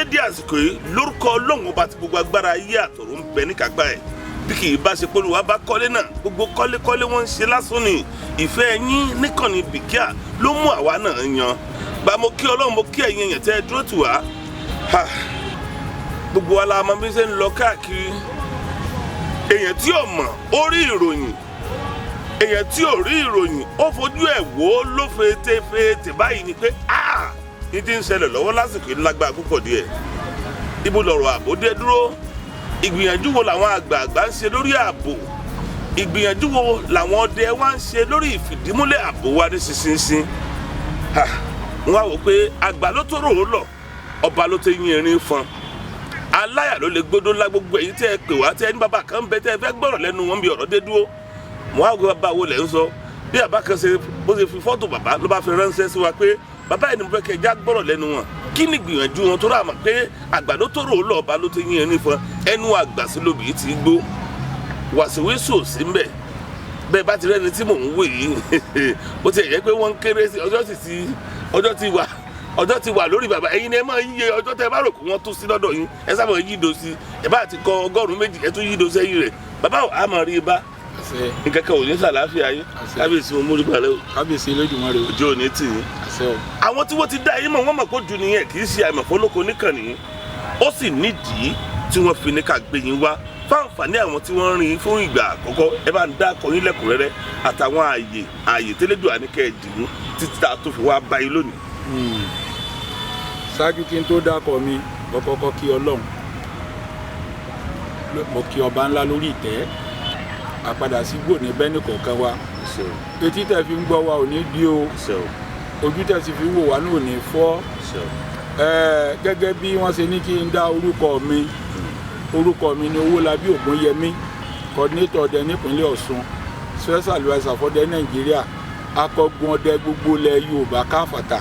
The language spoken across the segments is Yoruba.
Dédé àsìkò yìí, lórúkọ Ọlọ́run Ọba tí gbogbo agbára ayé àtọ̀run ń bẹ níkàgbá ẹ̀, bí kì í bá ṣe pé Olúwa bá kọ́lé náà, gbogbo kọ́lékọ́lé wọ́n ń ṣe lásán ni. Ìfẹ́ yín níkànnì Bìkíà ló mú àwa náà yan gba. Mo kí Ọlọ́run, mo kí ẹ̀yin èèyàn tẹ́ ẹ dúró tì wá. Ha! Gbogbo wa la mọ bí ṣe ń lọ káàkiri. Èèyàn tí ò mọ̀ ó rí ìròyìn, èèyàn tí ò rí ìròyìn ó fojú ẹ̀ wò ó ló fetefete báyìí ni pé a ní ti ń ṣẹlẹ̀ lọ́wọ́ lásìkò yìí lágbára púpọ̀ díẹ̀. Ibo lọ̀rọ̀ ààbò dé dúró? Ìgbìyànjú wo làwọn àgbààgbà ń ṣe lórí ààbò? Ìgbìyànjú wo làwọn ọdẹ wa ń ṣe lórí ìfìdímúlẹ̀ ààbò wa ní ṣinṣin? Wọ́n á wò pé àgbà ló tó rò ó lọ, ọba ló tó yín erin fọn, aláyà ló lè gbódó ńlá. Gbogbo èyí tẹ́ ẹ pè wá, tẹ́ ẹ ní bàbá kan bẹ tẹ́ ẹ fẹ́ gbọ́rọ̀ lẹ́nu wọn bí ọ̀rọ̀ dé dúró, wọ́n á gbé bàbá wo lẹ̀ ń sọ. Bí bàbá kan ṣe bó ṣe fi fọ́tò bàbá ló bá fi ránṣẹ́ sí wa pé bàbá yìí ni mo fẹ́ kẹ́ ẹ já gbọ́rọ̀ lẹ́nu wọn, kí ni gbìyànjú wọn, tó rà mọ̀ pé àgbàdo tó rò ó lọ, ọba ló ti yín erin fọn, ẹnu àgbà sí lóbì yìí ti gbó. Wàsíwísù sí mbẹ bẹ́ẹ̀ bá ti rẹ́ni tí mò ń wò yìí, bó ti yẹ pé wọ́n ń kéré sí ọjọ́, sì ti ọjọ́ ti wà, ọjọ́ ti wà lórí bàbá. Ẹ̀yin ni ẹ máa yíye ọjọ́ tẹ́ ẹ bá rò kó wọ́n tó sí lọ́dọ̀ yín. Ẹ sábà yído sí ẹ bá ti kọ 200, ẹ tún yído sẹ́yìn rẹ̀. Bàbá ò á máa rí i bá nǹkan kan ò ní sàláfíà yín. Kábíyèsí, mo múrí balẹ̀ o. Kábíyèsí Elédùmarè o. Ojú ò ní tì yín. Àṣẹ o. Àwọn tí wọ́n ti dá yín mọ̀, wọ́n mọ̀ kó ju nìyẹn, kì í ṣe àìmọ̀fólókò níkànnì. Ó sì nídìí tí wọ́n fi ní ká gbé yín wá fáǹfààní àwọn tí wọ́n rìn fún ìgbà àkọ́kọ́. Ẹ bá ń dá akọ yín lẹ́kùnrẹ́rẹ́ àtàwọn ààyè tẹ́lẹ́dùn àníkẹ́ ẹ̀dìmú títí tá a tó fi wá bá yín lónìí. Ṣáájú kí n tó dákọ̀ mi, mo kọ́kọ́ kí Ọlọ́run, mo kí ọba ńlá lórí ìtẹ́. Àpadà sí gbò ní bẹ́ẹ̀ ní kọ̀ọ̀kan wa. Etí tẹ̀ fi ń gbọ́ wa ò ní di o, ojú tẹ̀ sì fi wò wá ní ò ní fọ́. Gẹ́gẹ́ bí wọ́n ṣe ní kí n dá orúkọ mi, orúkọ mi ni Owólabí Ògúnyẹmí, coordinator ọdẹ nípínlẹ̀ Ọ̀ṣun, special adviser fọdẹ Nàìjíríà, akọgun ọdẹ gbogbo ilẹ̀ Yorùbá káfàtà.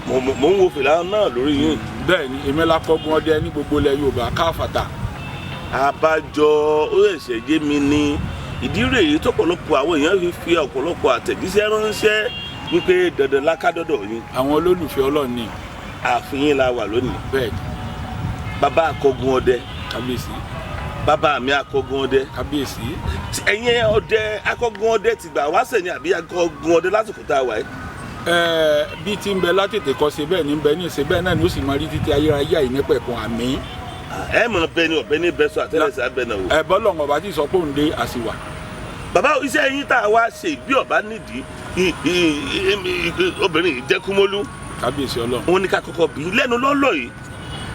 Mo ń wo fìlà náà lórí yín. Bẹ́ẹ̀ ni, èmi lakọgun ọdẹ ní gbogbo ilẹ̀ Yorùbá káfàtà. Àbájọ, ó ṣẹ̀ṣẹ̀ yé mi ní ìdí rèé tọ́pọ̀lọpọ̀ àwọn èèyàn fi fi ọ̀pọ̀lọpọ̀ àtẹ̀jíṣẹ́ ránṣẹ́ wípé dandan lákàdọ́dọ̀ yín. Àwọn olólùfẹ́ Ọlọ́run ni. Ààfin yín la wà lónìí. Bẹ́ẹ̀ ni. Bàbá akọgun ọdẹ. Kábíyèsí. Bàbá mi akọgun ọdẹ. Kábíyèsí. Ẹ̀yin ọdẹ, akọgun ọdẹ ti gbà wá sẹ̀ ni àbí akọgun ọdẹ lásìkò tá a wà yìí? Ẹẹ, bí tí ń bẹ látètè kọ́ ṣe, bẹ́ẹ̀ ní ń bẹ ní ìṣe, bẹ́ẹ̀ náà ni ó sì máa rí títí ayérayé àìnípẹ̀kun, àmín. Ẹ mọ̀ bẹ́ẹ̀ ni ọ̀bẹ ní bẹ́ẹ̀ sọ àtẹ́lẹsẹ̀ abẹ náà o. Ẹ bọ́lọ̀ ọba tí sọ pé òun dé àsìwà. Bàbá, iṣẹ́ yín tá a wá ṣe, bí ọba nídìí obìnrin yìí jẹ́ kúmólú. Kábíyèsí Ọlọ́run. Wọn ní ká kọ́kọ́ bí lẹ́nu lọ́lọ́ yìí,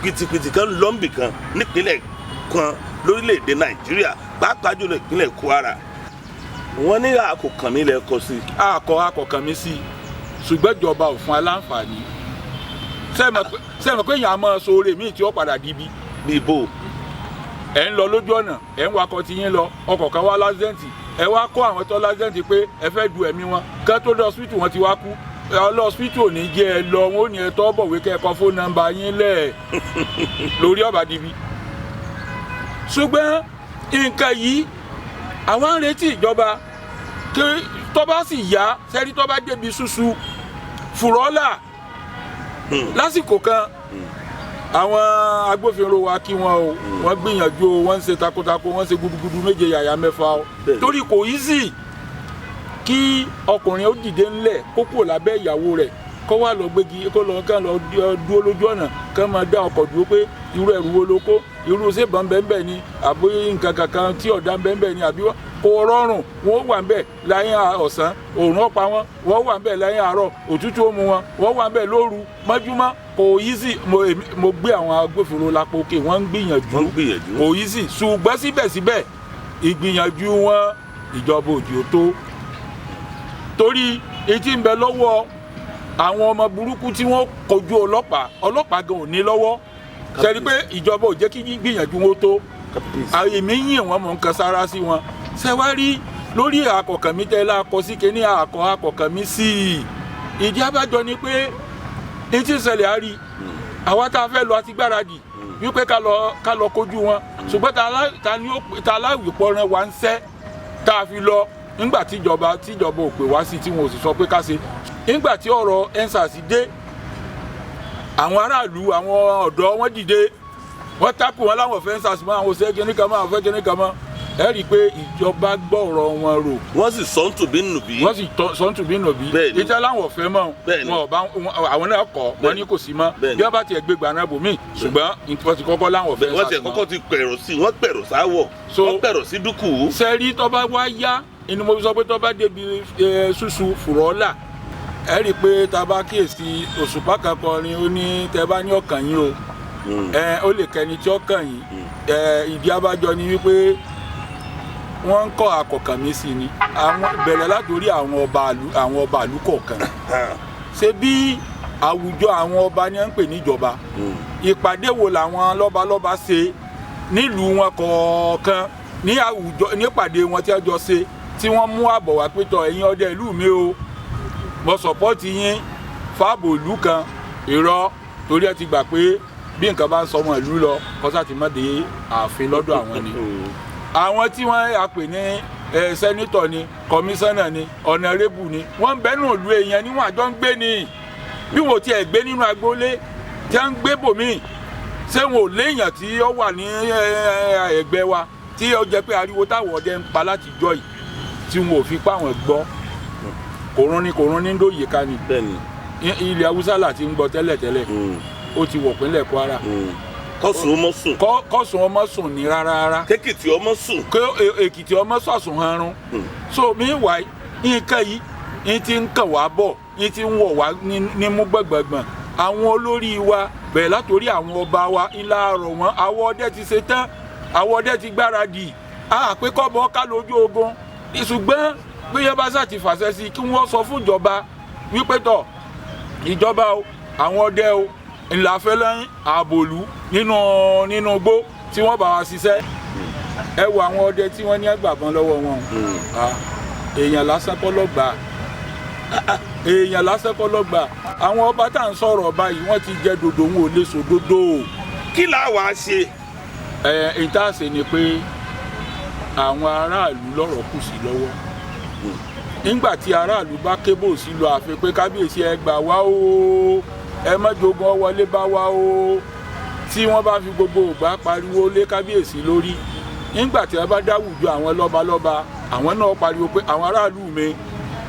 pìtìpìtì kan lọ́nbì kan nípínlẹ̀ kan lórílẹ̀‐èdè Nàìjíríà, pàápàá jùlọ ìpínlẹ̀ Kwara, wọ́n ní àkókàn mi lẹ kọ sí. Akọ akọkàn mi sí i, ṣùgbọ́n ìjọba ò fún aláǹfààní. Sẹ́mi pé èèyàn á máa so oore míì tí ó padà di ibi. Bí ibo? Ẹ̀ ń lọ lójú ọ̀nà, ẹ̀ ń wakọ̀ tí yín lọ, ọkọ̀ kan wá l'accident, ẹ wá kó àwọn tó l'accident pé ẹ fẹ́ du ẹ̀mí wọn, kẹ́ tó dé hospital wọn ti wá kú. Ọlọ́sibítù ò ní jẹ́ ẹ lọ, wọn ò ní ẹ tọ́ bọ̀wé kẹ́ ẹ kọ phone number yín lẹ̀ lórí ọ̀bà dibi. Ṣùgbọ́n nǹkan yìí, àwọn ń retí ìjọba kí tó bá sì yá sẹ́rí, tó bá débi ṣúṣu fùrọ́là lásìkò kan, àwọn agbófinró wa, kí wọn o, wọ́n gbìyànjú o, wọ́n ń ṣe takuntakun, wọ́n ń ṣe gudugudu méje yàyà mẹ́fà o. Torí kò easy kí ọkùnrin ó dìde ńlẹ̀ kó kúrò lábẹ́ ìyàwó rẹ̀, kó wá lọ gbégi, kó lọ kán lọ dúró lójú ọ̀nà, kán máa dá ọkọ̀ dúró pé irú ẹrù wo ló kó, irú ṣébọn bẹ́ẹ̀ ni àbí nǹkan kankan tí ọ̀dà bẹ́ẹ̀ ni àbí kò rọrùn. Wọ́n wà ń bẹ̀ láyé ọ̀sán, òòrùn ọ̀pá wọn, wọ́n wà ń bẹ̀ láyé àárọ̀, òtútù ó mú wọn, wọ́n wà ń bẹ̀ lóru mọ́júmọ́. Kò easy. Mo gbé àwọn agbófinró lápò òkè, wọ́n ń gbìyànjú. Wọ́n ń gbìyànjú. Kò easy, ṣùgbọ́n síbẹ̀síbẹ̀ ìgbìyànjú wọn, ìjọba òjò tó, torí etí ń bẹ lọ́wọ́ àwọn ọmọ burúkú tí wọ́n kojú ọlọ́pàá, ọlọ́pàá gan ò ní lọ́wọ́ sẹ́ni pé ìjọba ò jẹ́ kí gbìyànjú wọn tó. Èmi yìn wọ́n, mọ̀ ń kan sára sí wọn. Ṣé wá rí lórí àkọ̀kàn mi tẹ́lá akọ sí kíní àkọ́ akọ̀kàn mi sí i, ìdí abájọ ni pé etí ìṣẹ̀lẹ̀ á rí àwa tá a fẹ́ lọ àti gbáradì wípé ká lọ kojú wọn, ṣùgbọ́n ta aláwìpọ̀ rán wa ń sẹ́ tá a fi lọ nígbà tíjọba ò pè wá sí, tí wọn ò sì sọ pé ká ṣe. Nígbà tí ọ̀rọ̀ EndSARS dé, Àwọn aráàlú, àwọn ọ̀dọ́, wọ́n dìde, wọ́n takò wọn láwọn fẹ́ ń sàṣùmọ́ àwọn òṣèré kíní kan mọ́, àwọn fẹ́ kíní kan mọ́. Ẹ rí i pé ìjọba gbọ́ ọ̀rọ̀ wọn rò. Wọ́n sì sọ ń tùbí nùbí. Wọ́n sì sọ́ńtùbí nùbí. Bẹ́ẹ̀ni. Ìtẹ́ láwọn fẹ́ mọ́. Bẹ́ẹ̀ni. Wọn ò bá àwọn náà kọ́ wọn ní kò sí mọ́. Bẹ́ẹ̀ni. Bí wọ́n bá tiẹ̀ gbé gbaná bò míì, ṣùgbọ́n wọ́n ti kọ́kọ́ láwọn fẹ́ ń Wọ́n ti sàṣùmọ́. kọ́kọ́ ti pẹ̀rọ̀ sí, wọ́n pẹ̀rọ̀ sáwọ̀, wọ́n pẹ̀rọ̀ sí dúkù. Sẹ́rí, tó bá wá yá inú, mo fi sọ pé tó bá débi ṣùṣù fùrọ́là, ẹ rí i pé tá a bá kíyèsí òṣùpá kan kọrin, ó ní tẹ bá ní ọkàn yín o, ẹ ó lè kẹni tí ó kàn yín. Ẹ ìdí abájọ ni wípé wọ́n ń kọ́ akọ̀kàn mi sí ni àwọn bẹ̀rẹ̀ látòrí àwọn ọba àlú, àwọn ọba àlú kọ̀ọ̀kan. Ṣe bí àwùjọ àwọn ọba ni wọ́n ń pè níjọba? Ìpàdé wo làwọn lọ́balọ́ba ṣe nílùú wọn kọ̀ọ̀kan ní àwùjọ nípàdé wọn tí wọ́n jọ ṣe, tí wọ́n mú àbọ̀ wá pé tọ̀, ẹ̀yin ọdẹ ìlú mi o, mo sọ̀pọ́tì yín fáàbò ìlú kan? Irọ́, torí ẹ ti gbà pé bí nǹkan bá ń sọmọ ìlú lọ, kọ́sá ti má dé ààfin lọ́dọ̀ àwọn ni. Àwọn tí wọ́n á pè ní senator ni, kọmíṣánná ni, honourable ni, wọ́n ń bẹ́nu ìlú, èèyàn níwọ̀n àjọ ń gbé ni. Bí wọn ò tiẹ̀ gbé nínú agboolé tí wọ́n ń gbé bòmíì, ṣé wọn ò léèyàn tí ó wà ní ẹgbẹ́ wa, tí ó jẹ́ pé ariwo táwọn ọdẹ ń pa láti jọ yìí tí wọn ò fi pa àwọn gbọ́? Kòrún ni, kòrún ní dòye ká ni. Bẹ́ẹ̀ni. Ilẹ̀ Haúsá là ti ń gbọ́ tẹ́lẹ̀tẹ́lẹ̀, ó ti wọ̀ pínlẹ̀ Kwara. Kọ́sùn ọmọ sùn. Kọ́sùn ọmọ sùn ní rárá rárá. Kékìtì ọmọ sùn. Kó Èkìtì ọmọ sọ̀sùn hanrun. So meanwhile, nǹkan yìí ní ti ń kàn wá bọ̀, ní ti ń wọ̀ wá nímú gbọ̀ngbọ̀ngbọ̀n. Àwọn olórí wa, bẹ̀rẹ̀ látòrí àwọn ọba wa ńlá rọ̀ wọ́n. Àwọn ọdẹ ti ṣe tán, àwọn ọdẹ ti gbáradì àpé kọ́bọ̀ ká lójú ogun, ṣùgbọ́n bí yẹn bá sà ti fàṣẹ sí, kí wọ́n sọ fún ìjọba wípé tọ̀, ìjọba o, àwọn ọdẹ o, ńlá fẹ́ lẹ́yìn ààbòlú nínú igbó tí wọ́n bá wa ṣiṣẹ́. Ẹ wo àwọn ọdẹ tí wọ́n ní àgbàbọ́n lọ́wọ́ wọn o. Ah, èèyàn lásán kọ́ ló gbà, èèyàn lásán kọ́ ló gbà. Àwọn ọba tá à ń sọ̀rọ̀ báyìí, wọ́n ti jẹ dòdò, wọn ò lè sọ dòdò o. Kí là wàá ṣe? Ẹ ìtaàsè ni pé àwọn aráàlú lọ́rọ̀ kù sí lọ́wọ́. Nígbà tí aráàlú bá kébò sí lọ ààfin pé kábíyèsí, ẹ gbà wá o, ẹ má jogun ọwọlé bá wá o, tí wọ́n bá fi gbogbo ògbà pariwo lé kábíyèsí lórí, nígbà tí wọ́n bá dáwùjọ àwọn lọ́balọ́ba, àwọn náà pariwo pé àwọn aráàlú mi,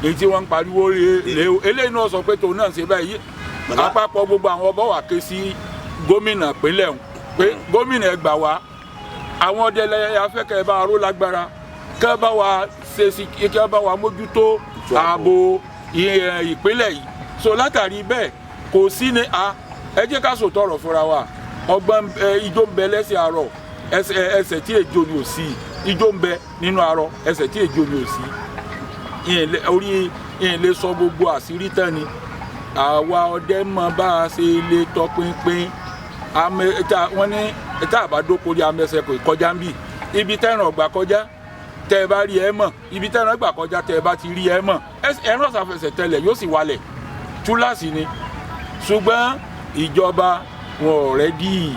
èyí tí wọ́n ń pariwo rèé o. Eléyìí náà sọ pé tòun náà ṣe báyìí. Bàbá. Àpapọ̀ gbogbo àwọn ọba wà ké sí gómìnà pínlẹ̀ ọ̀hún pé gómìnà, ẹ gbà wá, àwọn ọdẹ lẹ́yìn afẹ́kẹ́ bá aró lágbára, kẹ́ bá wa ṣe sí, kẹ́ bá wa mójútó ààbò ìpínlẹ̀ yìí. So látàrí bẹ́ẹ̀, kò sí ní a ẹ jẹ́ ká sòtọ́ ọ̀rọ̀ fúnra wa. Ọgbọ́n ijó ń bẹ lẹ́sẹ̀ àárọ̀, ẹsẹ̀ tí èjò ni ò sí. Ijó ń bẹ nínú arọ, ẹsẹ̀ tí èjò ni ò sí. Orí ìyẹn lè sọ gbogbo àṣírí tán ni. Àwa ọdẹ mọ bá a ṣe lè tọpinpin. Wọ́n ní tá a bá dókòrí amẹsẹ̀ kò kọjá ń bì. Ibi tẹ́ràn ọgbà kọjá, tẹ́ ẹ bá rí ẹ mọ̀. Ibi tẹ́ràn gbà kọjá, tẹ́ ẹ bá ti rí ẹ mọ̀. Ẹran ṣàfẹsẹ̀ tẹlẹ̀ yóò sì wálẹ̀, túláàsì ni. Ṣùgbọ́n ìjọba wọn ò ready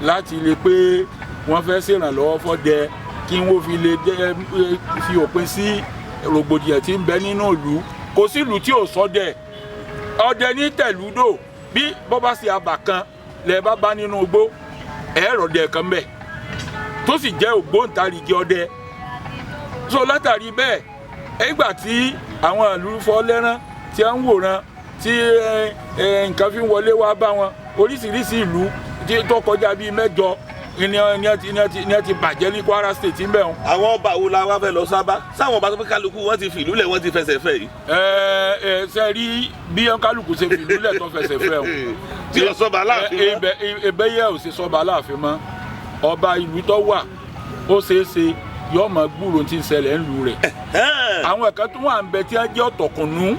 láti lè pé wọ́n fẹ́ ṣèrànlọ́wọ́ fọ́dẹ kí wọ́n fi lè fi òpin sí rògbòdìyàn tí ń bẹ nínú ìlú. Kò sí ìlú tí ò sọ́dẹ. Ọdẹ ní tẹ̀lúdò. Bí bọ́ bá ṣe abà kan lẹ bá bá nínú igbó, ẹ̀rọ dẹ̀ kan bẹ̀ tó sì jẹ́ ògbóǹtarìgì ọdẹ. So látàrí bẹ́ẹ̀, nígbà tí àwọn ìlú fọ́ lẹ́rán tí wọ́n ń wòran tí nǹkan fi ń wọlé wá bá wọn, oríṣiríṣi ìlú tí tó kọjá bíi 8 ní ẹ ti bàjẹ́ ní Kwara State ń bẹ̀ wọn. Àwọn ọba wo la wá fẹ́ lọ sábà sáwọn ọba tó pé kálukú wọn ti fìlú lẹ̀, wọ́n ti fẹsẹ̀ fẹ́ yìí? Ẹ ẹ ṣe rí bí kálukú ṣe fìlú lẹ̀ tó fẹsẹ̀ fẹ́ o. Tí ò sọba aláàfin mọ́. Ibẹ̀ yẹ ò ṣe sọba aláàfin mọ́. Ọba ìlú tó wà, ó ṣeé ṣe yóò mọ gbúròó tí ń ṣẹlẹ̀ ńlú rẹ̀. Àwọn ẹ̀ka tó wà ń bẹ tí wọ́n jẹ́ ọ̀tọ̀kùnú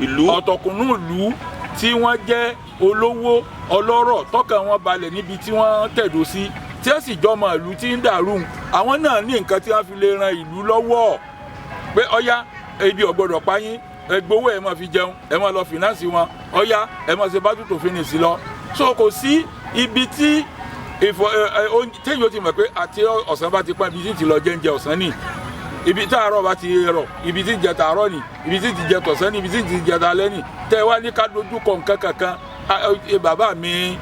ìlú, ọ̀tọ̀kùnú ìlú, tí wọ́n jẹ́ olówó ọlọ́rọ̀, tọ́kàn wọn balẹ̀ níbi tí wọ́n tẹ̀dó sí, tí wọ́n sì jọmọ ìlú tí ń dàrú, àwọn náà ní nǹkan tí wọ́n fi lè ran ìlú lọ́wọ́ pé ọ̀yá, ebi ò gbọ́dọ̀ pa yín, ẹ gbowó, ẹ máa fi jẹun, ẹ máa lọ finance wọn, ọ̀yá, ẹ máa ṣe battle to finish lọ. So kò sí ibi tí ìfọ ẹ ẹ téèyàn ó ti mọ̀ pé àti ọ̀sán bá ti pọ́n, ibi tí ti lọ jẹ́ ń jẹ ọ̀sán nì, ibi tá àárọ̀ bá ti rọ̀, ibi tí ń jẹ tàárọ̀ nì, ibi tí ti jẹ tọ̀sán nì, ibi tí ti jẹ talẹ́ nì. Tẹ́ ẹ wá ní ká dojú kọ nǹkan kankan. Bàbá mi,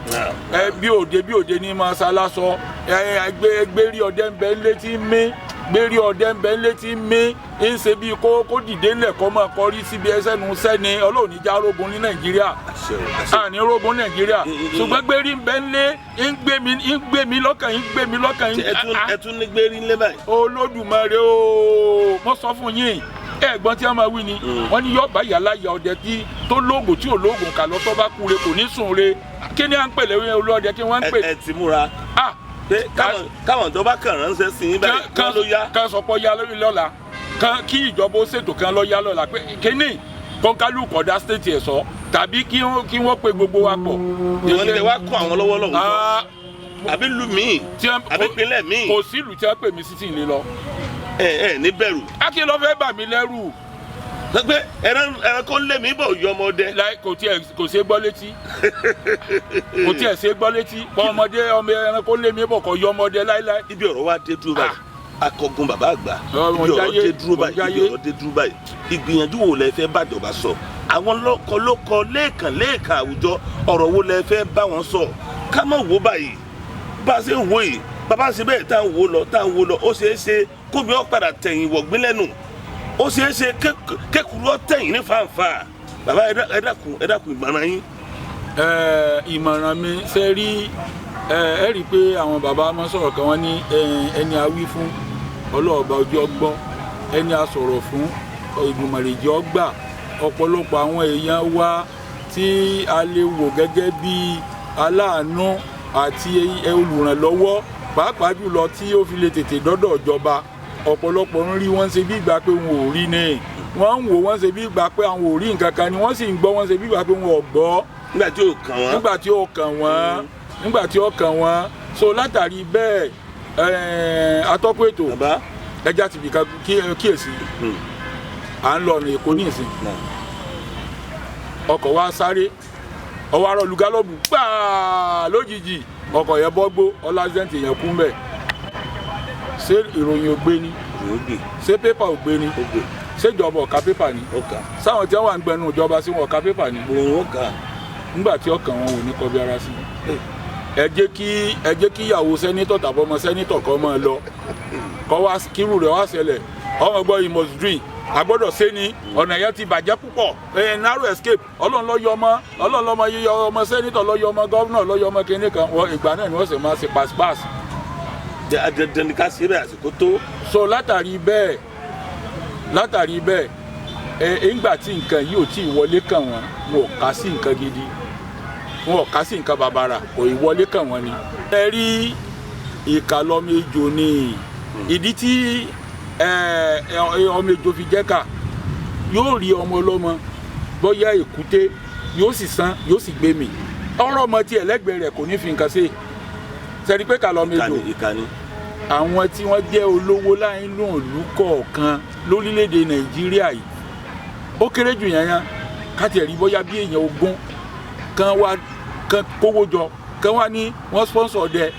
ẹ bí òde ní máa ṣaláṣọ. Ẹ gbérí ọdẹ ń bẹ létí mí, gbérí ọdẹ ń bẹ létí mí, ń ṣe bí kó dìde ńlẹ̀ kó máa kọrí síbi ẹsẹ̀ nu sẹ́ni. Ọlọ́run ní já rógun ní Nàìjíríà. Àṣẹ o, àṣẹ. Àní rógun Nàìjíríà. Ṣùgbọ́n gbérí ń bẹ ńlé, ń gbé mi, ń gbé mi lọ́kàn, ń gbé mi lọ́kàn. Ṣé ẹ tún ní gbérí ńlẹ́ báyìí? Olódùmarè o, mo sọ fún yín, ẹ̀gbọ́n tí wọ́n máa wí ni wọ́n ní yọ̀ọ̀bá yàrá ìyá ọdẹ tí tó lóògùn tí ò lóògùn kà lọ, tó bá kú re kò ní sùn re. Kí ni à ń pè lẹ́wọ́ olóòdẹ kí wọ́n ń pè? Ẹ ti múra Ah, pé káwọn tó bá kàn ránṣẹ́ sí yín báyìí kán ló yá. Kan sọ pé ó yá lórí lọ́la kan, kí ìjọba ó ṣètò kan lọ́ yá lọ́la pé kíní kọ́ńkálù kọ̀dá state ẹ̀ sọ, tàbí kí wọ́n pe gbogbo wa pọ̀. Ìwọ ni kẹ wá kó àwọn lọ́wọ́ lọ́wọ́ Ah, àbí lu míì tí wọ́n- àbí ìpínlẹ̀ míì? Kò sílùú tí wọ́n pè mí sí tí ì lè lọ. Ẹ ẹ ní bẹ̀rù. Akin ló fẹ́ bà mí lẹ́rù. Sọ pé ẹranko lé mi bọ̀ yọ ọmọdé. Láì kò tiẹ̀ kò ṣeé gbọ́ létí, kò tiẹ̀ ṣeé gbọ́ létí. Kọ́ ọmọdé ọmọ ẹranko lé mi bọ̀ kọ́ yọ ọmọdé láíláí. Ibi ọ̀rọ̀ wa dé dúró báyìí, akọgun bàbá àgbà, Ọmọ ibi ọ̀rọ̀ jáyé, dé dúró mọ̀ báyìí, ibi jáyé. ọ̀rọ̀ dé dúró báyìí, ìgbìyànjú wo lẹ fẹ́ bàjọba sọ? Àwọn lọ́kọ lẹ́ẹ̀kan lẹ́ẹ̀kan àwùjọ, ọ̀rọ̀ wo lẹ fẹ́ bá wọn sọ? Ká má wo báyìí bá a ṣe ń wo yìí, bàbá ṣe bẹ́ẹ̀ tá à ń wo lọ, tá à ń wo lọ, ó ṣeé ṣe kómi ó padà tẹ̀yìn wọ̀gbìn lẹ́nu, ó ṣeé ṣe kékurú ó tẹ̀yìn ní fàǹfà. Bàbá, ẹ dákun, ẹ dákun, ìmọ̀ràn yín. Ìmọ̀ràn mi ṣe rí, ẹ rí i pé àwọn bàbá máa sọ̀rọ̀ kan, wọ́n ní ẹni a wí fún ọlọ́ọ̀bá ojú ọgbọ́n, ẹni a sọ̀rọ̀ fún ìgbìmọ̀rèjì ọgbà. Ọ̀pọ̀lọpọ̀ àwọn èèyàn wa tí a lè wò gẹ́gẹ́ bí aláàánú àti olùrànlọ́wọ́, pàápàá jùlọ tí ó fi lè tètè dọ́dọ̀ ìjọba, ọ̀pọ̀lọpọ̀ ń rí, wọ́n ṣe bí ìgbà pé wọn ò rí ni. Wọ́n ń wò, wọ́n ṣe bí ìgbà pé àwọn ò rí nǹkan kan ni. Wọ́n sì ń gbọ́, wọ́n ṣe bí ìgbà pé wọn ò gbọ́. Nígbà tí ó kàn wọ́n. Nígbà tí ó kàn wọ́n, nígbà tí ó kàn wọ́n. So látàrí bẹ́ẹ̀, atọ́kùn ètò, Bàbá. ẹja ti bìkan kíyèsí. À ń lọ ọ̀nà Èkó ní ìsìn, ọkọ̀ wa sáré, ọwọ́ arọ́ lu gálọ́ọ̀bù gbáà, lójijì ọkọ̀ yẹn bọ́gbó ọlásẹ̀ǹtì yẹn kú mbẹ̀. Ṣé ìròyìn ò gbé ni? Ó gbé. Ṣé pépà ò gbé ni? Ó gbé. Ṣé ìjọba ò ka pépà ni? Ó kà. Sáwọn tí wọ́n wà ń gbẹnu ìjọba sí wọn ò ka pépà ni? Gbòòrò ó kà. Nígbà tí ọkàn wọn ò ní kọbi ara sí. Ẹ jẹ́ kí ìyàwó senator tàbí ọmọ senator kọ́ máa lọ kọ́ wá, kírù rẹ̀ wá ṣẹlẹ̀, ọmọ gbọ́, "You must dream, a gbọ́dọ̀ ṣe ni, ọ̀nà yẹn ti bàjẹ́ púpọ̀." Ẹ narrow escape, Ọlọ́run ló yọ ọmọ, Ọlọ́run lọ́mọ yíyọ ọmọ senator, ló yọ ọmọ governor, ló yọ ọmọ kinní kan. Wọ́n ìgbà náà ni wọ́n sì máa ṣe pass-pass. Dandan ni ká ṣe bẹ́ẹ̀, àsìkò tó. So látàrí bẹ́ẹ̀, ẹ ńgbà tí nǹkan yìí ò tí ì wọlé kàn wọ́n, wọn ò kà sí nǹkan gidi, wọn ò kà sí nǹkan bàbàrà, kò ì wọlé kàn wọ́n ni. Ẹ rí ìkà lọ́mọ ejò ni. Ìdí tí ẹ ẹ ọmọ ejò fi jẹ́ kà, yóò rí ọmọ ọlọ́mọ bóyá èkúté, yóò sì san, yóò sì gbé mì. Ọ̀rọ̀ ọmọ tiẹ̀ lẹ́gbẹ̀ẹ́ rẹ̀, kò ní fi nǹkan ṣe. Sẹ́ni pé kà lọ́mọ ejò. Ìkànnì, ìkànnì. Àwọn tí wọ́n jẹ́ olówó láìnú ìlú kọ̀ọ̀kan lórílẹ̀‐èdè Nàìjíríà yìí, ó kéré jù yẹn káti ẹ̀rí bóyá bí èèyàn 20 kan wá kan kówó jọ kan wá ní wọ́n sponsor dẹ.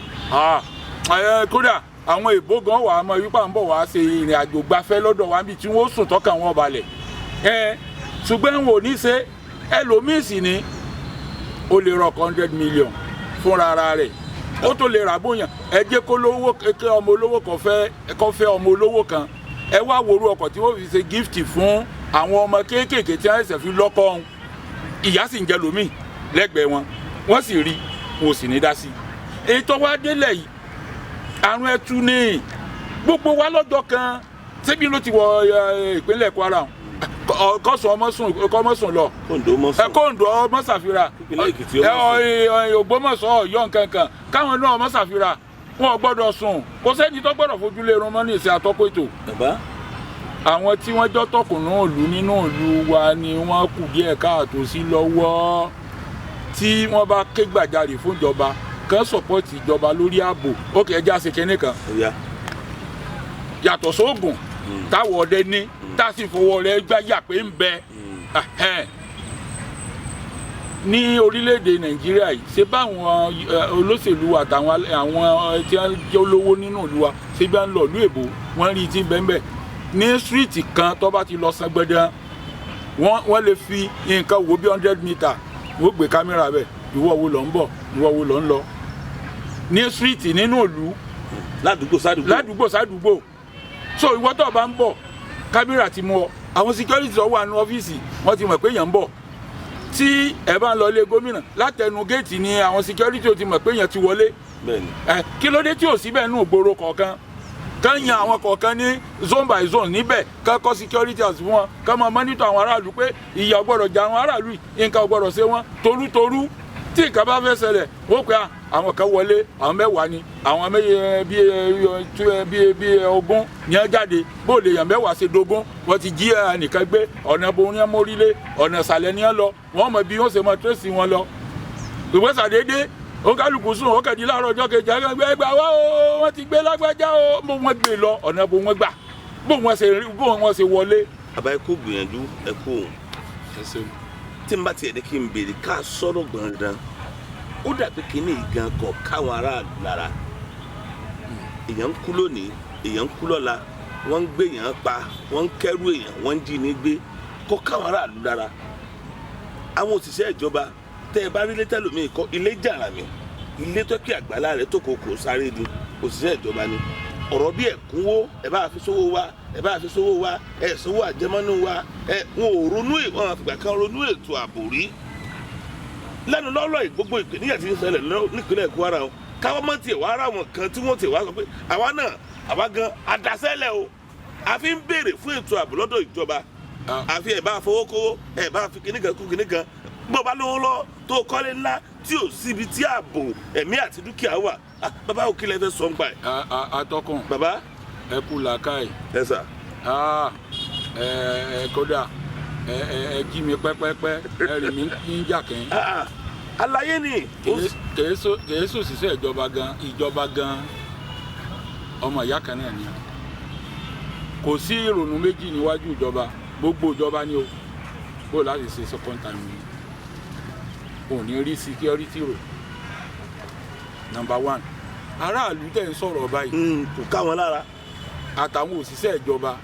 Kódà àwọn èbó gan wà á mọ wípé à ń bọ̀ wá ṣe ìrìn àjò gbafẹ́ lọ́dọ̀ wa níbi tí wọ́n sùn tọ́kàn wọn balẹ̀. Ṣùgbọ́n wọn ò ní ṣe. Ẹlòmíì sì ni ó lè rọkọ̀ 100 million fúnra ara rẹ̀, ó tó lè rà bóyá. Ẹ jẹ́ kó lówó kí ọmọ olówó kan fẹ́ kó fẹ́ ọmọ olówó kan, ẹ wá wòrú ọkọ̀ tí wọ́n fi ṣe gift fún àwọn ọmọ kéékèèké tí wọ́n ṣẹ̀ṣẹ̀ fi lọ́kọ ọ̀hún. Ìyá sì ń jẹ lómi lẹ́gbẹ̀ẹ́ wọn, wọ́n sì rí, wọn ò sì ní dá sí i. Ètò wa délẹ̀ yìí, àrùn ẹ̀tù ní gbogbo wa lọ́jọ́ kan. Síbi ló ti wọ ìpínlẹ̀ Kwara, kọ́sùn ọmọ sùn, kọ́mọ sùn lọ. Kóńdó mọ́ Ẹ sùn. Kóńdó ọmọ ṣàfihàn. Ìpínlẹ̀ Èkìtì ẹ ọmọ sùn. Ògbómọ̀ṣọ́, Ọ̀yọ́, nkankan, káwọn náà ọmọ ṣàfihàn, wọn ò gbọ́dọ̀ sùn. Kò sẹ́ni tó gbọ́dọ̀ fojú lé irun mọ́ ní ìsìn àtọ́kọ́ ètò. Bàbá. Àwọn tí wọ́n jọ́ tọkùnrin ìlú nínú ìlú wa ni wọ́n kù díẹ̀ káàtó sí lọ́wọ́. Tí wọ́n bá ké gbàjarè fún ìjọba kan, support ìjọba lórí ààbò. Ó kẹ́ ẹ já ṣe kinní kan. Ó yá. Yàtọ̀ sóògùn táwọn ọdẹ ní, tá a sì fọwọ́ rẹ̀ gbáyà pé ń bẹ. Ẹhẹ́n. Ní orílẹ̀-èdè Nàìjíríà yìí, ṣé báwọn olóṣèlú àtàwọn àwọn tí wọ́n jẹ́ olówó nínú ìlú wa, ṣé bí wọ́n ń lọ ìlú èbó, wọ́n rí i tí ń bẹ́ẹ̀ bẹ́ẹ̀ ní street kan tó bá ti lọ san gbẹdẹ, wọ́n lè fi nǹkan wo bí 100 meter, wọ́n gbé kámẹ́rà bẹ́ẹ̀. Ìwọ wo ló ń bọ̀, ìwọ wo ló ń lọ ní street nínú ìlú, Ládùúgbò sádùúgbò. ládùúgbò sádùúgbò. So ìwọ tó bá ń bọ̀, kámẹ́rà ti mú ọ. Àwọn security tó wà ní ọ́fíìsì, wọ́n ti mọ̀ pé èèyàn ń bọ̀. Tí ẹ bá ń lọ ilé gómìnà, látẹnu géètì ni àwọn security ó ti mọ̀ pé èèyàn ti wọlé. Ẹ kí ló dé tí ò síbẹ̀ nù gbòòrò kọ̀ọ̀kan, kán yan àwọn kọ̀ọ̀kan ní zone by zone níbẹ̀, kán kọ́ security house fún wọn, kán máa monitor àwọn aráàlú pé ìyà ò gbọ́dọ̀ jẹ àwọn aráàlú yìí, nǹkan ò gbọ́dọ̀ ṣe wọ́n. Torútorú tí nǹkan bá fẹ́ ṣẹlẹ̀, wọ́n pe àwọn kan wọlé, àwọn 10 ni, àwọn méje bíi bíi 20 ní ẹ jáde. Bó lè yàn 10 ṣe dógún? Wọ́n ti jí ẹnìkan gbé, ọ̀nà bo ní mórílé, ọ̀nà ìsàlẹ̀ ní ẹ lọ. Wọ́n mọ bí wọ́n ṣe mọ trace wọn lọ. Ìwé sàdédé òǹkàlùkù sùn, ó kẹ̀dí láàárọ̀ ọjọ́ kejì, ẹgbẹ́ ẹgbẹ́ wá o, wọ́n ti gbé lágbájá o. Bó wọ́n gbé lọ, ọ̀nà bó wọ́n gbà, bó wọ́n ṣe rí, bó wọ́n ṣe wọlé. Bàbá, ẹ kú gbìyànjú, ẹ kú òun. Tí n bá tiẹ̀ ní kí n béèrè ká sọ̀rọ̀ gbọ̀ngàn, ó dàbí kíní gan kọ̀ káwọn aráàlú lára. Èèyàn ń kú lónìí, èèyàn ń kú lọ́la, wọ́n ń gbé èèyàn pa, wọ́n ń kẹ́rù èèyàn, wọ́n ń jí ní gbé, kọ́ káwọn aráàlú lára. Àwọn òṣìṣẹ́ ìjọba, tẹ́ ẹ bá rí létẹ́ lómi kọ́ ilé jàrà mi, ilé tó kí àgbàlá rẹ̀ tó kò sáré ni, òṣìṣẹ́ ìjọba ni. Ọ̀rọ̀ bí ẹ̀kúnwó, ẹ bá fi sówó wa, ẹ bá fi sówó wa, ẹ sówó àjẹmọ́nú wa, ẹ wọn ò ronú, wọn àfìgbà kan ronú ètò ààbò rí lẹ́nu lọ́rọ̀ yìí. Gbogbo ìpèníjà tí ń ṣẹlẹ̀ nípínlẹ̀ Kwara o, káwọn mọ̀ tiẹ̀ wá ara wọn kan tí wọ́n tiẹ̀ wá sọ pé àwa náà, àwa gan adasẹ́lẹ̀ o, a fi ń béèrè fún ètò ààbò lọ́dọ̀ ìjọba. Àfi ẹ̀ bá fowó kówó, ẹ̀ bá fi kíní kan kú kíní kan. Bó bá lówó lọ tó kọ́lé ńlá tí ò síbi tí ààbò ẹ̀mí àti dúkìá wà. Ah, bàbá, òkè lẹ fẹ́ sọ ń pa ẹ̀? Atọ́kùn. Bàbá. Ẹ kú làákàyè. Ẹ sà. Ah, ẹ ẹ kódà ẹ ẹ ẹ jí mi pẹ́pẹ́pẹ́, ẹ rì mí ń jà kẹ́yìn. Ah, ah, àlàyé ni. Kèé sòṣìṣẹ́ ìjọba gan, ìjọba gan ọmọ ìyá kan náà ni. Kò sí ìrònú méjì níwájú ìjọba, gbogbo ìjọba ni o bó láti ṣe second time ni ò ní rí security rò. Number one, aráàlú tẹ̀ ń sọ̀rọ̀ báyìí, Kò ká wọn lára. Àtàwọn òṣìṣẹ́ ìjọba,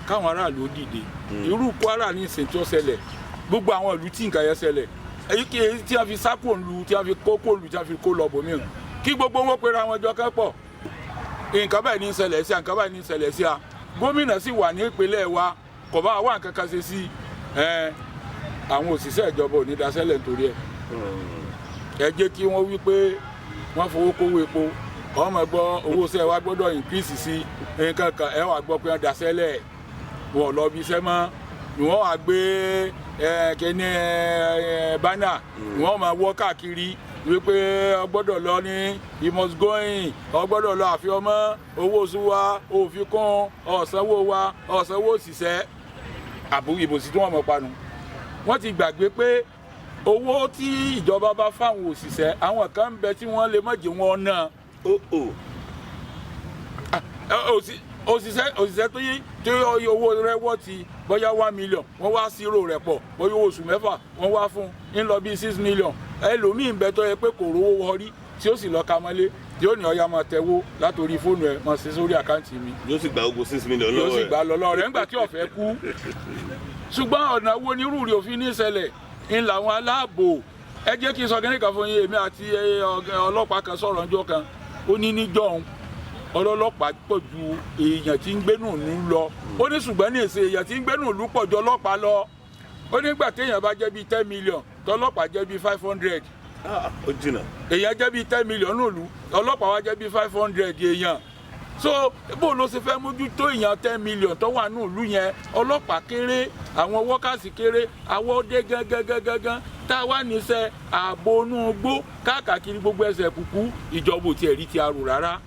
káwọn aráàlú ó dìde. Irú Kwara ní ìsìn tí ó ṣẹlẹ̀, gbogbo àwọn ìlú tí nǹkan yẹn ṣẹlẹ̀, èyí kì í tí a fi sákò lu, tí a fi kó kó lu, tí a fi kó lọ bòmíràn, kí gbogbo wọn pera wọn jọ kẹ́pọ̀. Nǹkan báyìí ní í ṣẹlẹ̀ sí a, nǹkan báyìí ní í ṣẹlẹ̀ sí a. Gómìnà sì wà ní ìpínlẹ̀ wa, kò bá wà nǹkan kan ṣe sí ẹ. Àwọn òṣìṣẹ́ ìjọba ò ní daṣẹ́lẹ̀ nítorí ẹ̀. Ẹ jẹ́ kí wọ́n wí pé wọ́n fowó kówó epo, ọmọ gbọ́ owó iṣẹ́ wa gbọ́dọ̀ increase sí nǹkan kan. Ẹ wà gbọ́ pé wọ́n daṣẹ́lẹ̀, wọ́n lọ bí iṣẹ́ mọ́, ni wọ́n wá gbé ẹ kíní ẹ banner, ni wọ́n máa wọ́ káàkiri wípé ọ gbọ́dọ̀ lọ ní, you must go in, ọ gbọ́dọ̀ lọ, àfi ọmọ owó oṣù wa òfin kún, ọ̀sánwó wa, ọ̀sánwó òṣìṣẹ́ àbú ìbòsí tí wọ́n mọ̀ panu. Wọ́n ti gbàgbé pé owó tí ìjọba bá fáwọn òṣìṣẹ́, àwọn kan ń bẹ tí wọ́n lè má jẹ́ wọn ná. Ó ò. Òṣìṣẹ́ tó yí tí owó rẹ̀ wọ́ ti bóyá 1 million, wọ́n wá sírò rẹ̀ pọ̀, bóyá owó oṣù 6 wọ́n wá fún un ń lọ bíi 6 million. Ẹlòmíì ń bẹ tó yẹ pé kò rówó wọrí, tí ó sì lọ ka mọ́lé, tí ó ní ọya máa tẹ̀wó látòrí fóònù ẹ̀, máa ṣe sórí account mi. Yóò sì gba ogun 6 million Yóò lọ́wọ́ sì ẹ̀. gbà lọ lọ́wọ́ rẹ̀ nígbà tí ọ̀fẹ́ kú. Ṣùgbọ́n ọ̀nà wo ni irú rẹ̀ òfin ní ìṣẹ̀lẹ̀ ń làwọn aláàbò? Ẹ jẹ́ kí n sọ kínní kan fún yín. Èmi àti ọlọ́pàá kan sọ̀rọ̀ ọjọ́ kan, ó ní níjọ́un ọlọ́pàá pọ̀ ju èèyàn tí ń gbénú ìlú lọ. Ó ní ṣùgbọ́n ní èsè, èèyàn tí ń gbénú ìlú pọ̀ ju ọlọ́pàá lọ. Ó nígbà téèyàn bá jẹ́ bíi 10 million, tọlọ́pàá jẹ́ bíi 500. Ah, ó jìnnà. Èèyàn jẹ́ bíi 10 million nílùú, ọlọ́pàá wa jẹ́ bíi 500 èèyàn. So bó ló ṣe fẹ́ mójútó èèyàn 10 million tó wà nílùú yẹn? Ọlọ́pàá kéré, àwọn workers kéré, àwọn ọdẹ gangan gangan tá a wà níṣẹ́ ààbò inú igbó káàkiri gbogbo ẹsẹ̀ kúkú. Ìjọba ò tiẹ̀ rí ti arò rárá,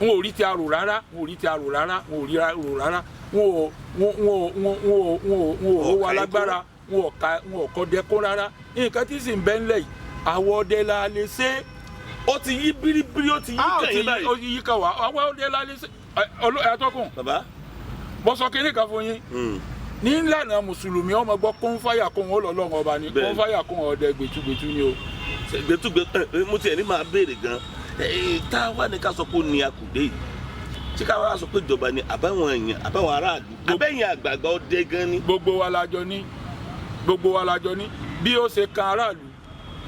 wọn ò rí ti arò rárá, wọn ò rí ti arò rárá, wọn ò rí arò rárá. Wọn ò wọn wọn wọn wọn wọn wọn ò rówó alágbára, wọn ò ka, wọn ò kọ́ dẹ́kun rárá. Nǹkan tí sì ń bẹ́ ńlẹ̀ yìí, àwọn ọdẹ la lè ṣe é. Ó ti yí bíríbírí, ó ti yí A ò kẹ̀yìn ti báyìí. Ó ti yí kan wá, àwọn ọdẹ la lè ṣe ẹ. Atọ́kùn. Bàbá. Mo sọ kinní kan fún yín. Ní ìlànà mùsùlùmí, ọmọ gbọ́ kún fáyà kún ó lọ́lọ́run ọba ni. Kún fáyà kún ọdẹ gbẹtugbẹtu ni o. Gbẹtugbẹ mo tiẹ̀ ní máa béèrè gan tá a wà ní ká sọ pé ó ní akùdé yìí, ṣé ká wá sọ pé ìjọba ni, àbáwọn èèyàn, àbáwọn aráàlú, abẹ́yìn àgbààgbà ọdẹ gan ni? Gbogbo wa la jọ ní, gbogbo wa la jọ ní. Bí ó ṣe kan aráàlú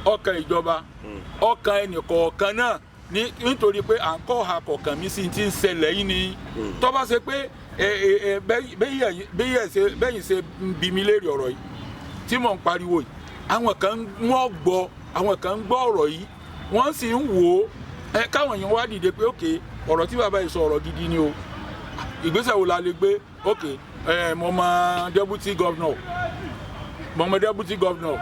Ọkàn ìjọba, ọkàn ẹnìkọ̀ọ̀kan náà nítorí pé à ń kọ́ ọ̀hà kọ̀ọ̀kan mi sí ti ń ṣẹlẹ̀ yìí ni. Tó bá ṣe pé bẹ́yìn ṣe ń bi mí léèrè ọ̀rọ̀ yìí tí mò ń pariwo yìí, àwọn kan wọ́n gbọ́, àwọn kan ń gbọ́ ọ̀rọ̀ yìí, wọ́n sì ń wò ó. Ẹ káwọn èèyàn wá dìde pé ókè, ọ̀rọ̀ tí bàbá yìí sọ, ọ̀rọ̀ gidi ni o, ìgbésẹ̀ wo la lè gbé? Ókè, ẹ mo mọ deputy governor, mo mọ deputy governor,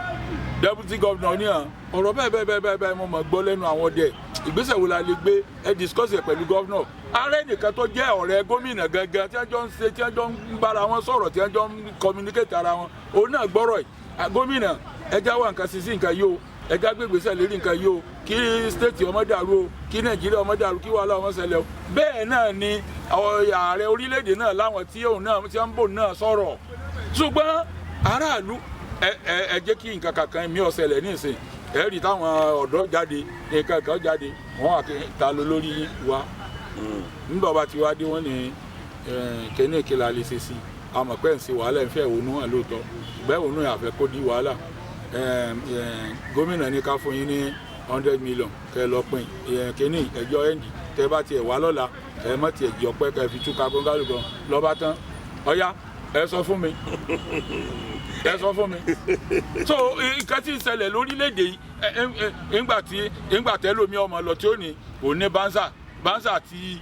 deputy governor ní à ọ̀rọ̀ bẹ́ẹ̀ bẹ́ẹ̀ bẹ́ẹ̀ bẹ́ẹ̀ bẹ́ẹ̀ mo mọ̀ gbọ́ lẹ́nu àwọn ọdẹ, ìgbésẹ̀ wo la lè gbé? Ẹ discuss ẹ pẹ̀lú governor. Ààrẹ nìkan tó jẹ́ ọ̀rẹ́ gómìnà gangan tí wọ́n jọ ń ṣe, tí wọ́n jọ ń bára wọn sọ̀rọ̀, tí wọ́n jọ ń communicate ara wọn, òun náà gbọ́rọ̀ yìí. Gómìnà, ẹ já wá nǹkan sí sí nǹkan yìí o, ẹ já gbé ìgbésẹ̀ lérí nǹkan yìí o, kí state ọmọ dàrú o, kí Nàìjíríà ọmọ dàrú, kí wàhálà ọmọ ṣẹlẹ̀ o. Bẹ́ẹ̀ náà ni ààrẹ orílẹ̀-èdè náà láwọn tí òun náà tí wọ́n ń bò náà sọ̀rọ̀. Ṣùgbọ́n aráàlú, ẹ ẹ ẹ jẹ́ kí nǹkan kankan mi ò ṣẹlẹ̀ nísìn, ẹ rí táwọn ọ̀dọ́ jáde, nǹkan kan jáde, wọ́n wà ta ló lórí yín wa. Nígbà bá ti wá dé, wọ́n ní kíní ìkìlà lè ṣe sí i. Àmọ́ pé ń ṣe wàhálà, ń fẹ́ ìwònú hàn lóòótọ́, ṣùgbọ́n ìwònú yẹn àfẹ́ kó di wàhálà. Gómìnà ní ká fún yín ní 100 million kẹ́ ẹ lọ pín kíní ẹjọ́ ẹ̀ǹdì tẹ́ bá tiẹ̀ wá lọ́la, ẹ mọ̀ tiẹ̀ jí ọpẹ́ kẹ́ ẹ fi túká gbọ́ngàlù gan lọ́ba tán. Ọ̀yá, ẹ sọ fún mi, ẹ sọ fún mi. So nǹkan tí ń ṣẹlẹ̀ lórílẹ̀‐èdè yìí, ńgbà tẹ́lómi ọmọ lọ tí ó ní òní bouncer, bouncer àti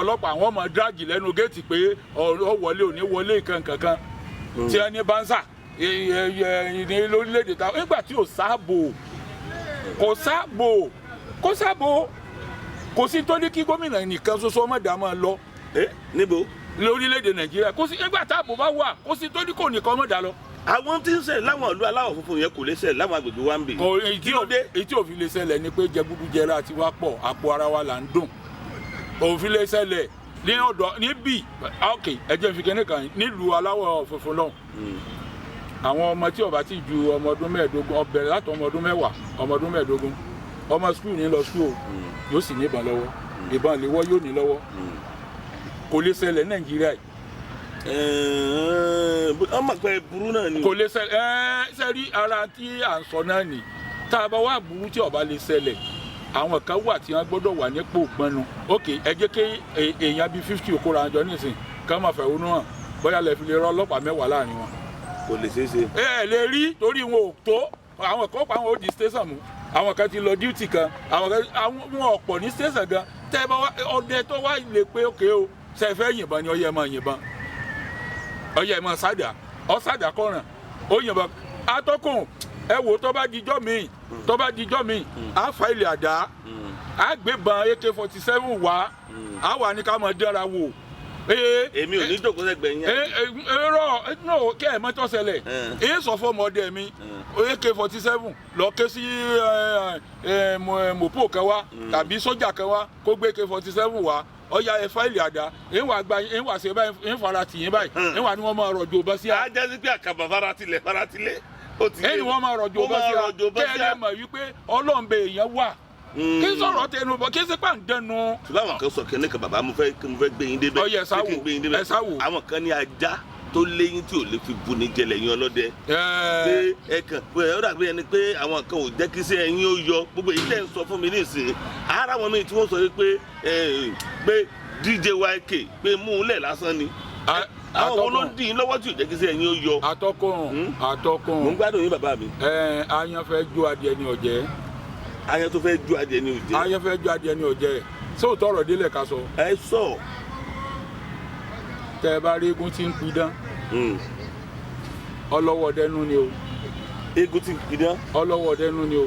ọlọ́pàá, àwọn ọmọ drag lẹ́nu géètì pé ọ wọlé, òní wọlé, nǹkan kankan tí wọ́n ní bouncer ní lórílẹ̀‐èdè ta. Nígbà tí ò sáàbò, kò sáàbò, kò sáàbò, kò sí tó ní kí gómìnà nìkan ṣoṣo ọmọdé máa lọ. Níbo? Lórílẹ̀‐èdè Nàìjíríà, kò sí. Nígbà táàbò bá wà, kò sí tó ní kò nìkan ọmọdé lọ. Àwọn tí ń ṣẹlẹ̀ láwọn ìlú aláwọ̀ funfun yẹn kò lè ṣẹlẹ̀ láwọn agbègbè wa ń bì. Kò èyí tí èyí tí òfin lè ṣẹlẹ̀ ni pé jẹgúdújẹrá ti wá pọ̀, àpò ara wa là ń dùn. Òfin lè ṣẹlẹ̀ ní ọ̀dọ̀ níbí. Ok, ẹ jẹ́ n fi kíní kan nílùú aláwọ̀ funfun lọ́hùn, àwọn ọmọ tí ó bá ti ju ọmọ ọdún 15, ó bẹ̀rẹ̀ láti ọmọ ọdún 10, ọmọ ọdún 15, ọmọ school ní lọ school, yóò sì ní ìbọn lọ́wọ́, ìbọn léwọ́ yóò ní lọ́wọ́. Kò lè ṣẹlẹ̀ ní Nàìjíríà yìí. Ọmọ pẹ burú náà ni. Kò lè ṣẹlẹ̀. Ẹ ṣe rí ara tí à ń sọ náà nì, tá a bá wà burú tí ó bá lè ṣẹlẹ̀, àwọn kan wà tí wọ́n gbọ́dọ̀ wà nípò gbọnu. Ok, ẹ jẹ́ kí èèyàn bíi 50 òkúra àjọ nísìn ká máa fẹ̀hónú hàn, bóyá lè fi lè rọ ọlọ́pàá 10 láàrin wọn. Kò lè ṣeé ṣe. Ẹ ẹ lè rí, torí wọn ò tó. Àwọn kan pa, àwọn ò di station mú, àwọn kan ti lọ duty kan, àwọn kan àwọn wọn ọ̀pọ̀ ní station gan. Tẹ́ ẹ bá wá ọdẹ tó wá lè pé ókè o, ṣe fẹ́ yìnbọn ni? Ọyẹ máa yìnbọn, ọyẹ máa sádà, ọ̀sádà kọ̀ràn, ó yìnbọn. Atọ́kùn, ẹ wò, tó bá dijọ́ míì, tó bá dijọ́ míì, á fa ilẹ̀ àdá, á gbébọn AK-47 wá, á wà ní ká máa dẹ́ra wò. Èmi ò ní jókòó sẹ́gbẹ̀ẹ́ yín. Èrò no kẹ́ ẹ̀ mọ́tò ṣẹlẹ̀. Èyí sọ fún ọmọdé mi, AK-47, lọ ké sí mọ̀pọ̀ kan wá tàbí sójà kan wá kó gbé AK-47 wá. Ọ̀ya, ẹ fáìlì àdá, èyí wà gba, èyí wà ṣe báyìí, èyí fara tì yín báyìí, èyí wà ní wọ́n máa rọ̀jò bọ́ sí a. A jẹ́ sí pé àkàbà faratilẹ̀ faratilẹ̀ ó ti èyí ni wọ́n máa rọ̀jò bọ́ sí a, kẹ́ ẹ lè mọ̀ wípé ọlọ́ọ̀bẹ èèyàn wà, kí sọ̀rọ̀ tẹnu bọ̀, kí sípà ń dẹnu. Ṣùgbọ́n àwọn kan sọ kẹ́ni kan, bàbá, mo fẹ́ gbé yín débẹ̀. Ọyẹ, sáwò, ẹ sáwò. Àwọn kan ní ajá tó léyìn tí ò lè fi bu ní jẹlẹ̀ yín ọlọ́dẹ. Pé ẹ kàn pé ó dàbí ẹni pé àwọn kan ò jẹ́ kí sí ẹyin ó yọ gbogbo èyí tẹ̀ ń sọ fún mi nísìnyí. Ara wọn míì tí wọ́n sọ pé pé DJ YK pé mú un lẹ̀ lásán ni. Àwọn wo ló ń dì í lọ́wọ́ tí ò jẹ́ kí sí ẹyin ó yọ? Atọ́kùn, atọ́kùn. Mò ń gbádùn yín, bàbá mi. Ẹ ayan fẹ́ jó adìẹ ní ọ̀jẹ́. Ayan tó fẹ́ jó adìẹ ní òjẹ́. Ayan fẹ́ jó adìẹ ní ọ̀jẹ́. Sóòótọ́ ọ̀rọ̀ délẹ̀ ká sọ. Ẹ sọ. Tẹ ẹ bá rí eégún tí ń pidán, ọlọ́wọ́ dẹnu ni o. Eégún tí ń pidán. Ọlọ́wọ́ dẹnu ni o.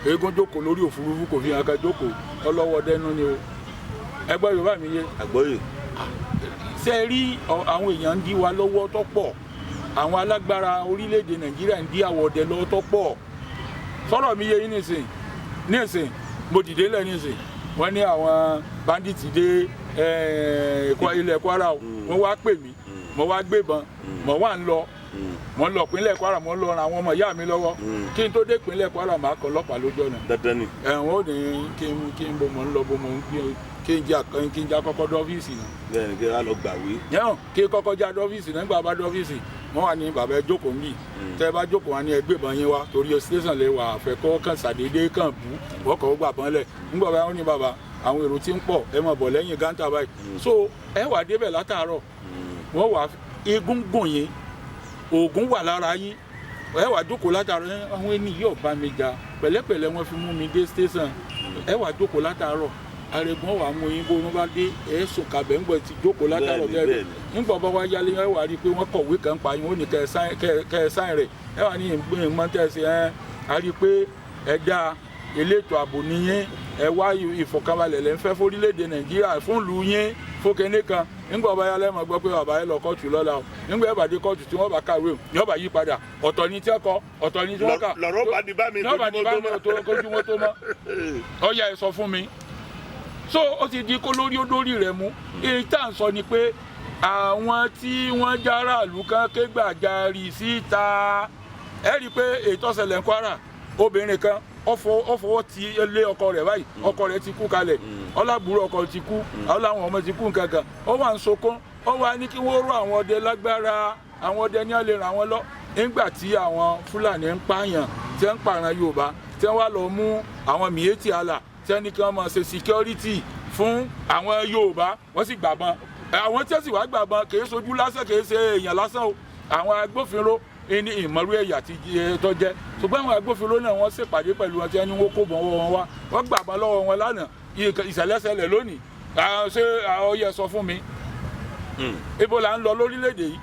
Eégún jókòó lórí òfurufú, kò fi hàn ká jókòó, ọlọ́wọ́ dẹnu ni o. Ẹgbẹ́ Yorùbá mi yé? Àgbọ́yé. Ṣe rí, àwọn èèyàn ń dí wa lọ́wọ́ tó pọ̀. Àwọn alágbára orílẹ̀-èdè Nàìjíríà ń dí àwọ̀ ọdẹ lọ́wọ́ tó pọ̀. Sọ̀rọ̀ mi yé yín nísìn? Nísìn mo dìde lẹ̀ nísìn, wọ́n ní àwọn bandits dé ilẹ̀ Kwara o. Wọ́n wá pè mí, mo wá gbébọn, mo wá ń lọ, mo ń lọ ìpínlẹ̀ Kwara, mo ń lọ ran àwọn ọmọ ìyá mi lọ́wọ́. Kí n tó dé ìpínlẹ̀ Kwara, màá kọ ọlọ́pàá lójú ọ̀nà. Dandan ni. Ẹ̀wọ̀n ò ní kí n bó mo ń lọ, bó mo ń gbé, kí n já kọ́kọ́ dọ́fíìsì náà. Bẹ́ẹ̀ni, kí a lọ gbàwé. Yẹ́n, kí kọ́kọ́ já dọ́fíìsì náà. Nígbà bá dọ́fíìsì, Wọ́n wà ní, "Bàbá, ẹ jókòó níbí." Tẹ́ ẹ bá jókòó, wọn ní, "Ẹ gbé ìbọn yín wá," torí station lè wà, àfẹ́kọ́ kàn sàdédé kàn bú wọ́n kọ́ gbà bọ́n lẹ̀. Ńgbà bá wọn ní, "Bàbá, àwọn èrò tí ń pọ̀, ẹ máa bọ̀ lẹ́yìn gántà báyìí." So ẹ wà débẹ̀ látàárọ̀, wọ́n wà eégún gùn yín, oògùn wà lára yín, ẹ wà jókòó látàárọ̀. Ẹ, àwọn ẹni yóò bá mi jà, pẹ̀lẹ́pẹ̀lẹ́ wọ́n fi mú mi dé station. Ẹ wà jókòó látàárọ̀, arẹ̀gbọ́n wà mú yín, bó wọn bá dé, ẹ sùn kàbẹ̀ ńgbọ̀ ti jókòó látàárọ̀. Nígbà bá wá yálé, ẹ wà rí i pé wọ́n kọ̀wé kan pa yín, wọ́n ní kẹ́ ẹ sign rẹ̀. Ẹ wà ní ìmọ̀ tẹ́ ẹ ṣe. Ẹ a rí i pé ẹ dá elétò ààbò níyín, ẹ wá ìfọ̀kànbalẹ̀ lẹ́ ń fẹ́ fórílẹ̀-èdè Nàìjíríà, fún ìlú yín, fún kinní kan. Nígbà bá yálé, mọ̀ gbọ́ pé bàbá, ẹ lọ kóòtù lọ́la o. Nígbà ẹ bá dé kóòtù, tí wọ́n bá kàwé o, yóò bá yí padà, ọ̀tọ̀ ni tí wọ́n kọ, ọ̀tọ̀ ni tí wọ́n kà. Lọ̀rọ̀ bá di bá mi. Lọ́rọ̀ bá di bá mi tó kójú wọn tó mọ́. Ọ̀ya, ẹ sọ fún mi. So ó ti di kó lórí ó dórí rẹ̀ mú. Èyí tá à ń sọ ni pé àwọn tí wọ́n járàlú kan ké gbàjarì síta. Ẹ rí i pé èyí tó ṣẹlẹ̀ ń Kwara, obìnrin kan ó fọwọ́ ti lé ọkọ rẹ̀ báyìí, ọkọ rẹ̀ ti kú kalẹ̀, ọlábùrú ọkọ ti kú, ọláwọn ọmọ ti kú, nǹkan kan. Ó wà ń sunkún, ó wà ní kí wọ́n rọ àwọn ọdẹ lágbára, àwọn ọdẹ ní wọ́n lè ràn wọ́n lọ nígbà tí àwọn Fúlàní ń pààyàn, tí wọ́n ń pààràn Yorùbá, tí wọ́n wá lọ mú àwọn Miyetti Allah, tí wọ́n ní kí wọ́n máa ṣe security fún àwọn Yorùbá. Wọ́n sì gbàbọn. Àwọn tí wọ́n sì wá gbàbọn, kì í sojú lásán, kì í ṣe èèyàn lásán o. Àwọn agbófinró ní ìmọ̀rú ẹ̀yà tí tó jẹ́, ṣùgbọ́n àwọn agbófinró náà, wọ́n ṣèpàdé pẹ̀lú wọn, tí wọ́n ní wọ́n kó bọ̀ wọn wá, wọ́n gbàbọn lọ́wọ́ wọn lánàá. Ìṣẹ̀lẹ̀ṣẹlẹ̀ lónìí. Ṣé ó yẹ sọ fún mi ibo là ń lọ lórílẹ̀‐èdè yìí?